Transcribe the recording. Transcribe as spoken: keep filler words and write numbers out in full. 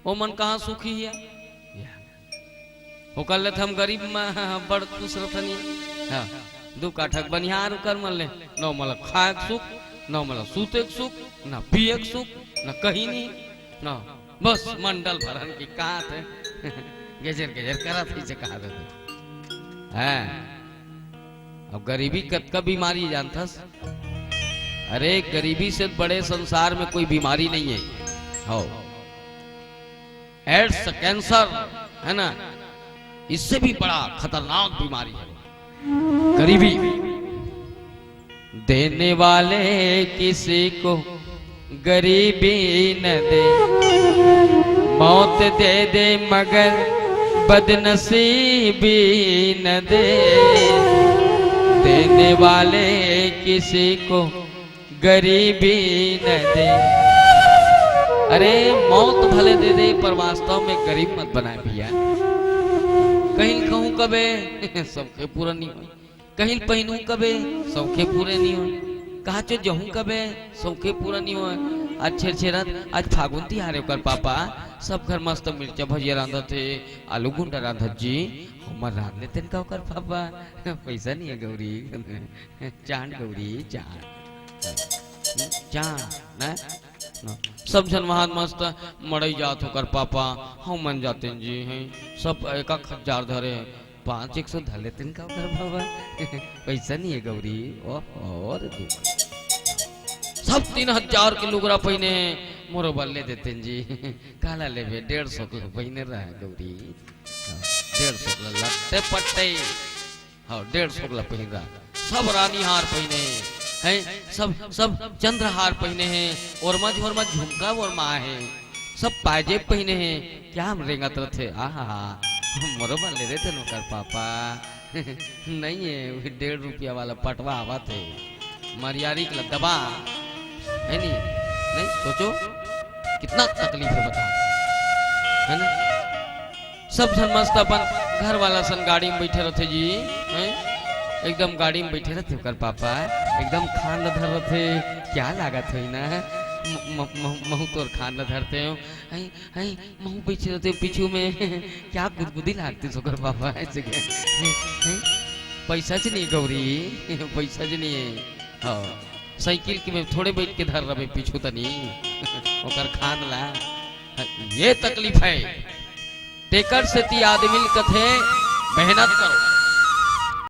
ओमन कहाँ सुखी हे? ओकर ले त हम गरीब म बड़ खुश रथन। हाँ, दू काठक बनिहार ओकर मन ले, न ओमन ल खाए के सुख, न ओमन ल सूते के सुख, न पिए के सुख, न कहीं नहीं, न बस मंडल भरन की कहात हे। गेजर गेजर करत हे, इसे कहा देते। हाँ, अब गरीबी कतका बीमारी जानथस? अरे, गरीबी से बड़े संसार में कोई बीमारी नहीं है। हो, एड्स, कैंसर, है ना, इससे भी बड़ा खतरनाक बीमारी है गरीबी। देने वाले किसी को गरीबी न दे, मौत दे दे मगर बदनसीबी न दे। देने वाले किसी को गरीबी न दे। अरे, मौत भले दे दे, पर वास्तव में गरीब मत बनाए भैया। कहीं कहूँ कबे सौखे पूरा नहीं होय, कहीं पहिनहूँ कबे सौखे पूरे नहीं होय, कहाँ चो जहूँ कबे सौखे पूरा नहीं होय। आज छेरछेरत, आज फागुन तिहार हे ओकर पापा, सब घर मस्त मिर्चा भजिया रांधत हे, आलू गुंडा रांधत जी, हमर रांध लेतेन का ओकर पापा? पैसा नहीं है गौरी। चांद गौरी, चांद। चांद, ना? ना। सब झन वहां मस्त मड़ई जात हे ओकर पापा, हमन जातेन जी हैं। सब एक एक हजार धरे, पाँच एक सौ धर लेतेन का ओकर बाबा? पैसा नहीं है गौरी। ओहो, अरे दुख। सब तीन हजार के लुगरा पहिने हे, मोरो बर ले देतेन जी। काला लेबे, डेढ़ सौ के पहिने रहा गौरी। हाँ, डेढ़ सौ के लट्टे पट्टे। हाँ, डेढ़ सौ वाला पहिन रहा। सब रानी हार पहिने हैं, सब, सब चंद्रहार पहिने हैं, ओरमा झोरमा झुमका ओरमा हे, सब पायजेब पहिने हैं। क्या हम रेंगत रथे? आहा, मोरो बर ले देतेन ओकर पापा। नहीं है, वो डेढ़ रुपया वाला पटवा आवत हे, मरियारी के दबा, है नहीं? नहीं, सोचो, कितना तकलीफ है, बताओ, है ना? सब झन मस्त अपन घर वाला सन गाड़ी में बैठे रथे जी, हैं? एकदम गाड़ी में बैठे रथे ओकर पापा, एकदम खान ल धर रथे। क्या लागत होही ना? म-, म-, म-, महू तोर खान ल धरते हो, हैं, हैं, महू बैठे रथे पीछू में। क्या गुदगुदी लागते ओकर पापा ऐसे के, हैं, हैं? पैसा च नहीं गौरी, पैसा च नहीं है। हाँ, साइकिल के में थोड़े बैठ के धर रहे पीछू तनी, ओकर खान ला। ये तकलीफ है। तेकर सेती आदमी ल कथे, मेहनत करो,